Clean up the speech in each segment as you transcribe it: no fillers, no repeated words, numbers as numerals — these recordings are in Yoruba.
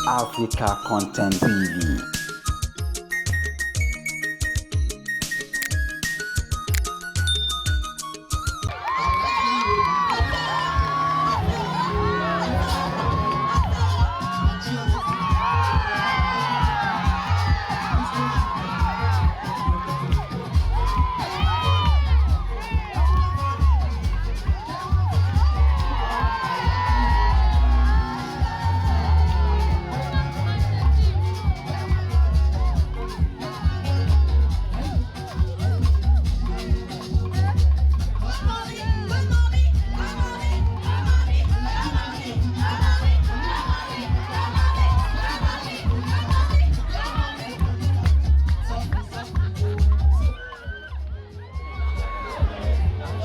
Africa Content TV.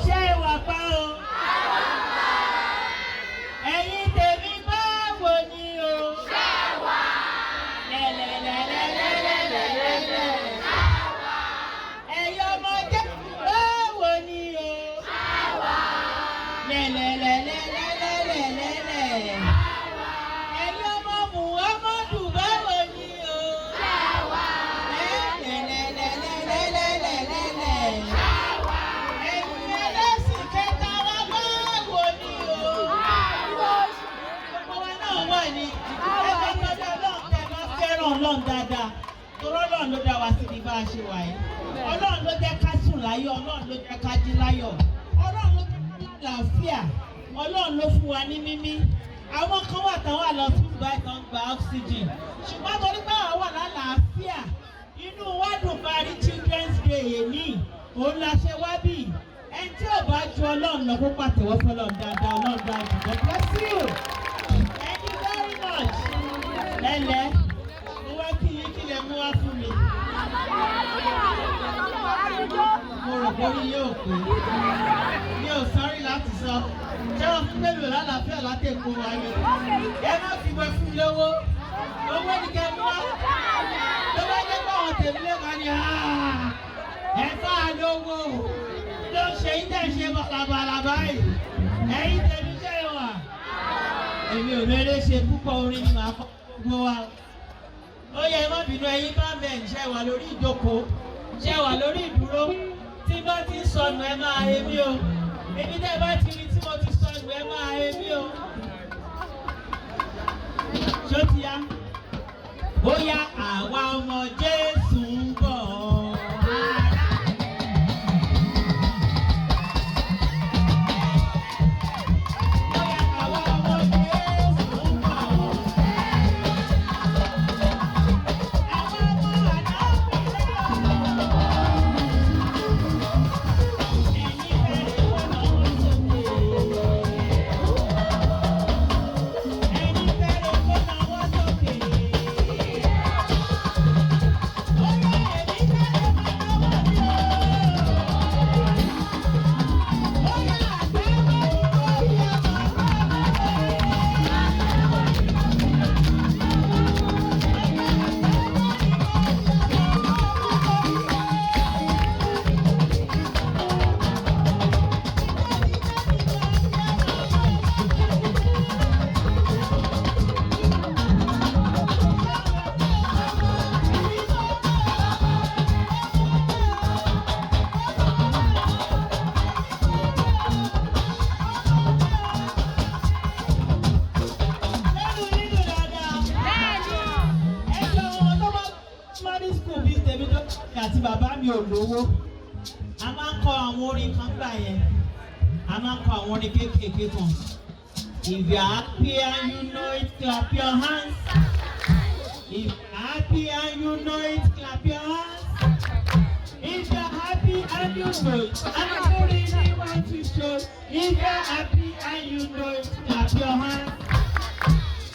Ṣé ẹ wà pa o? Ẹ̀yin tèmi, báwo ni o? Ṣé wà? Lẹ́lẹ́lẹ́lẹ́lẹ́lẹ́lẹ́. Ẹ̀yin ọmọdé, báwo ni o? Ṣé wà? Lẹ́lẹ́lẹ́lẹ́lẹ́lẹ́lẹ́. Ẹ̀yin ọmọ Muhammadu, báwo ni o? Ṣé wà? Lẹ́lẹ́lẹ́lẹ́lẹ́lẹ́lẹ́. Ẹ̀yin ẹlẹ́sìn kẹta wa, báwo ni o? Gbogbo wa náà wà ní ẹgbẹ́ tọ́jú Ọlọ́run tẹ́ bá fẹ́ràn Ọlọ́run dáadáa. Torí Ọlọ́run ló dá wa sí ní bá a ṣe wà yìí. Ọlọ́run ló jẹ́ ká sùn láyọ̀, Ọlọ́run ló jẹ́ ká jí láyọ̀. Ọlọ́run ló jẹ́ ká lálàáfíà. Ọlọ́run ló fún wa ní mímí. Àwọn kan wà táwọn àlọ́ tún gba ìtàn gba oxygen. Ṣùgbọ́n torí pé àwọn wà lálàáfíà, inú wa dùn parí Children's Day èní. Òun la ṣe wá bí. Ẹni tí ò bá ju Ọlọ́run lọ, kó pàtẹ́wọ́ fọlọ́run dáadáa. Ọlọ́run dáadáa. God bless you. Thank you very much. Lẹ́lẹ́, mo wá kí yín, kí lẹ mú wá fún mi? Mo rò pé orí yóò pé. Mi ò sọ́rí láti sọ. Ṣé wọ́n fún bébè lálàáfíà látẹ̀kọ́ wa ni? Ẹ má fi wẹ fún mi lówó. Owó ni kẹ́ mú wá. Tó bá jẹ́ pé àwọn tèmi lè wá ní ẹ fà á lówó. Ló ń ṣe yín tẹ̀ ṣe bàlàbàlà báyìí. Ẹ̀yin tèmi, ṣe wà? Èmi ò mèrè ṣe púpọ̀, orin ni màá kọ́ gbogbo wa. Ó yẹ, má bínú, ẹ̀yin bá bẹ̀ ń ṣe wà lórí ìjókòó, ṣe wà lórí ìdúró. Tí bá ti ń sọnù, ẹ máa he mí o. Èmi tẹ́ bá ti rí tí mo ti sọnù, ẹ máa he mí o. Ṣó ti yá? Ó yá, àwa ọmọ Jésù ń bọ̀. Ó yá, àwa ọmọ Jésù ń bọ̀. Àwọn ọmọ àdábìlẹ̀. Ẹni fẹ́rẹ̀ kó náwó sókè. Ẹni fẹ́rẹ̀ kó náwó sókè. Ó yá, èmi fẹ́rẹ̀ máa náwó mi o. Ó yá, àtẹ́wọ́ ni kò yẹ bàbá mi. Lẹ́nu nínú dáadáa. Ẹ jọ wọn tó bá primary school bíi tèmi tó àti bàbá mi ò lówó. A máa ń kọ àwọn orin kan gbà yẹn. A máa ń kọ àwọn orin kéékèèké kan. If you are happy and you know it, clap your hands. If you are happy and you know it, clap your hands. If you are happy and you know it, and you really want to show. If you are happy and you know it, clap your hands.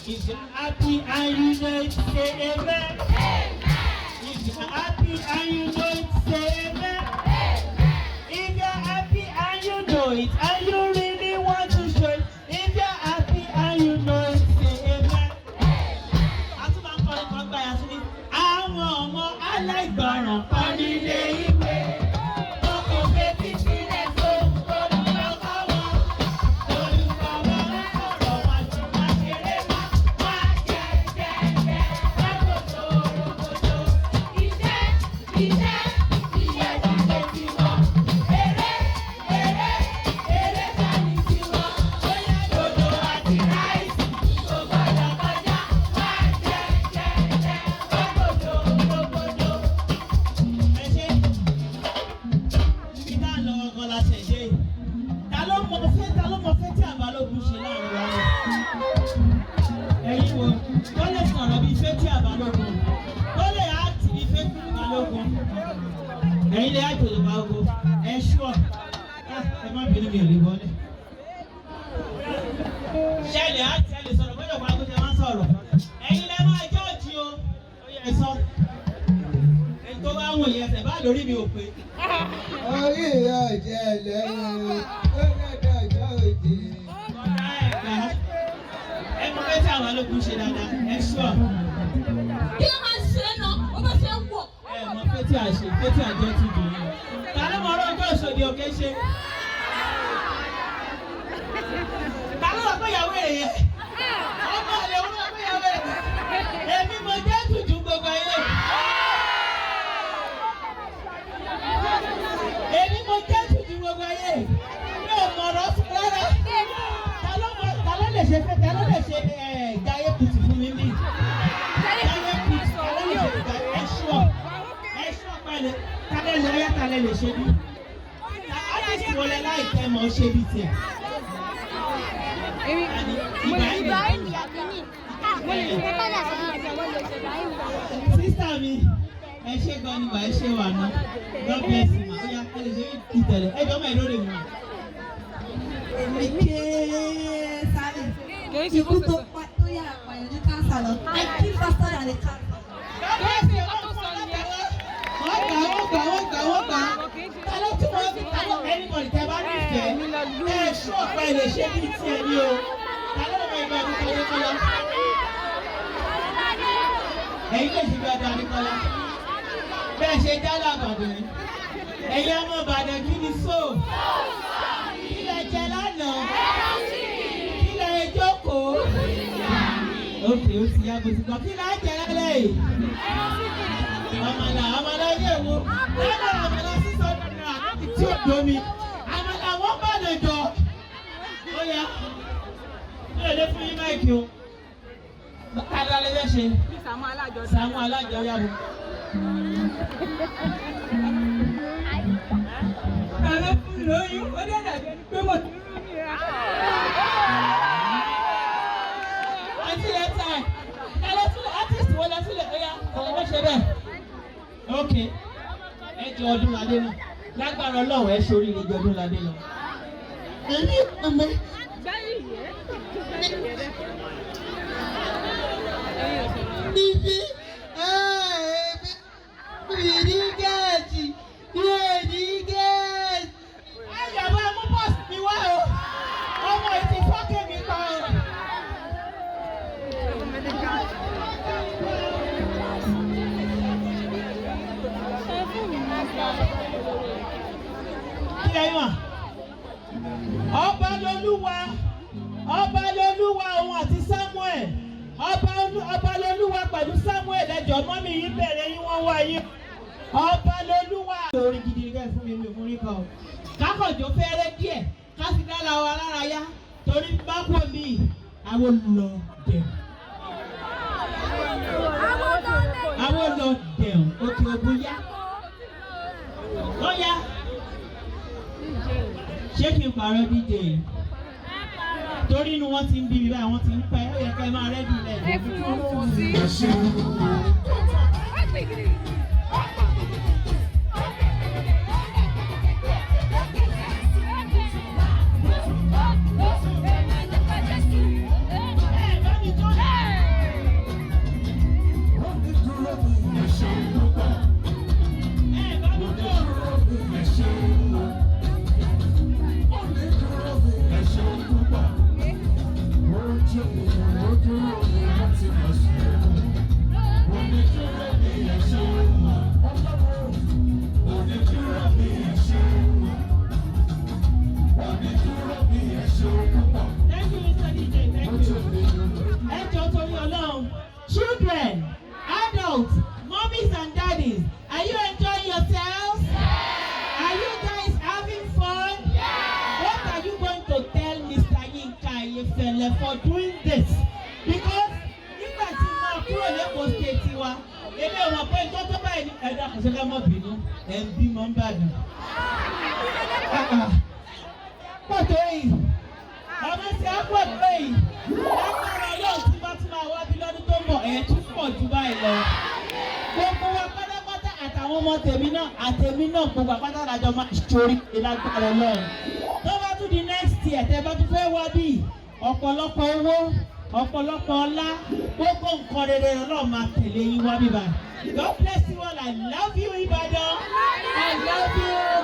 If you're happy and you know it, say amen. If you're happy and you know it, say amen. If you're happy and you know it, and you really want to show it. If you're happy and you know it, say amen. A tún máa ń kọrin kan gbà yà sí ní. Àwọn ọmọ aláìgbọràn kan nílé ìwé. Wọn kò fetí sílẹ̀ sóhun tó lọ́kọ́ wọn. Olùkọ́ wọn ń sọ̀rọ̀ wọn sì máa ṣeré má má jẹ́ jẹ́. Ẹ̀yin wo tó lè sọ̀rọ̀ bíi Fathia Balogun, tó lè act bíi Fathia Balogun? Ẹ̀yin lè act bíi Balogun. Ẹ ṣúọ̀, ẹ má bínú, mi ò lè wọlé. Ṣé ẹ lè act, ẹ lè sọ̀rọ̀ gbọ́dọ̀ pa agbóṣe máa ń sọ̀rọ̀? Ẹ̀yin lẹ máa jọ́ọ̀jì o. Ó yẹ ẹ sọ. Ẹni tó bá wò yẹn ẹsẹ̀ bá lórí mi ò pé. Orí ọ̀jẹ̀ lẹ́yìn ó lọ́dọ̀ ọjọ́ òde. Ọ̀gá ẹ̀gbá. Ẹ mọ Fathia Balogun ṣe dáadáa. Ẹ ṣúọ̀. Kí ló máa ń ṣe é náà? Ó bá ṣe ń wọ̀. Ẹ mọ Fathia ṣe, Fathia jẹ́ tìjú yín. Ta ló mọ ọ̀rọ̀ ọjọ́ Òṣòdì Òkè ṣe? Ta ló rọ pé ìyàwó èrè yẹn? Ọmọ àlè wọn rọ pé ìyàwó èrè. Èmi mo jẹ́ tìjú gbogbo ayé. Èmi mo jẹ́ tìjú gbogbo ayé. Mi ò mọ̀ ọ̀rọ̀ sọ rárá. Ta ló mọ, ta ló lè ṣe fẹ́, ta ló lè ṣe ẹ̀ Jaiye Kuti fún mi bí? Jaiye Kuti, ta ló lè ṣe Jaiye? Ẹ ṣúọ̀. Ẹ ṣúọ̀ pẹ̀lẹ́. Ta ló lè ọyá, ta lè lè ṣe bí? Artist wo lẹ láìpẹ́ mọ̀ ṣe bí tiẹ̀? Ibrahim. Sister mi, ẹ ṣe gan ni, wà ẹ ṣe wà ná. God bless you ma. Ó yá, ẹ lè ṣe ìtẹ̀lẹ̀. Ẹ jọ mọ̀ ẹ lórí mi. Èmi ké sáré. Ikú tó pa tó yára pààyàn ní cancer lọ. I kill faster than a cancer. God bless you. Wọ́n fún ọ látẹ̀wọ́. Wọ́n gbà, wọ́n gbà, wọ́n gbà, wọ́n gbà. Ta ló tún wọ́n fi ta ló anybody tẹ bá nífẹ̀ẹ́? Ẹ ṣú ọ̀pẹ lè ṣe bí tiẹ̀ ní o. Ta ló mọ ìgbà ọdún kọ́lá kọ́lá? Ẹ̀yin lè ṣe bí ọdún Adékọ́lá. Bẹ́ẹ̀ ṣe dálà Ìbàdàn yìí. Ẹ̀yin ọmọ Ìbàdàn, kí ni so? Kí lẹ jẹ lánàá? Kí lẹ jókòó? Ókè, ó ti yá, bó ti gbọ́. Kí lẹ jẹ lálẹ́ yìí? Àmàlà, àmàlà yẹ̀ wo? Lánàá, àmàlà ₦600 tí ò domi. Àmàlà wọ́n bá lè jọ. Ó yá. Mi ò lè fún yín mic o. Ká ló lè fẹ́ ṣe? Sàmú Alájọ yà wò. Bàbá fún mi lóyún, ó dẹ̀ dàbí ẹni pé mo ti rí mi rà. Àti ẹ̀ ta ẹ̀. Ẹ lọ sílẹ̀, artist wo lọ sílẹ̀, ó yá, ọ̀lẹ́ fẹ́ ṣe bẹ́ẹ̀. Ok, ẹ jọ Ọdúnladé náà. Lágbára Ọlọ́run, ẹ ṣoríire jọ Ọdúnladé lọ. Èmi ọmọ bíbí èmi mi ní gáàsì, mi ò ní gáàsì. Ẹ jọ̀bọ́, ẹ mú bọ́ọ̀sì mi wá o. Ọmọ yìí ti fọ́kẹ́ mi pa o. Kí lẹ́yìn wà? Ọba lolúwa, ọba lolúwa, òun àti Samuel. Ọba ọba lolúwa pẹ̀lú Samuel. Ẹjọ́ mọ́mí yín bẹ̀rẹ̀ yín, wọ́n wá yín. Ọba lolúwa. Orin gidi ni kẹ́ fún mi, mi ò mú rí kan o. Kákọ̀jọ́ fẹ́rẹ́ díẹ̀ ká fi dára wa lára yá torí bá kú mi àwọn lọ dẹ̀. Àwọn lọ dẹ̀ òkè ògùn yá. Ó yá, ṣé kí n pààrọ̀ DJ yìí? Torí inú wọn ti ń bí mi báyìí, wọ́n ti ń pẹ́, ó yẹ ká ẹ máa ready lẹ̀. Ẹ fún wọn sí. Ẹ bá mi jó. Ẹ bá mi jó. Thank you, Mr. DJ. Thank you. Ẹ jọ̀ọ́, torí Ọlọ́run. Children, adults, mummies and daddies, are you enjoying yourselves? Are you guys having fun? What are you going to tell Mr. Yinka Ayefele for doing this? Because nígbà tí mo kúrò l'Ékòó State wa, èmi ò mọ̀ pé nǹkan tó báyìí ní ẹ̀dá kò ṣe ká mọ̀ bínú, ẹ̀ ń bímọ ń bàdàn. Pọ̀ tó yìí, ọmọ tí a pọ̀ tó yìí, lágbára Ọlọ́run, tí bá tún máa lọ. Gbogbo wa pátápátá, àtàwọn ọmọ tèmi náà, àtèmi náà, gbogbo àpáta làjọ máa ṣorí lágbára Ọlọ́run. Tó bá tún di next year, tẹ́ bá tún fẹ́ wá bí, ọ̀pọ̀lọpọ̀ owó, ọ̀pọ̀lọpọ̀ ọlá, gbogbo nǹkan rere Ọlọ́run máa tẹ̀lé yín wá bíbá. God bless you all. I love you, Ibadan. I love you.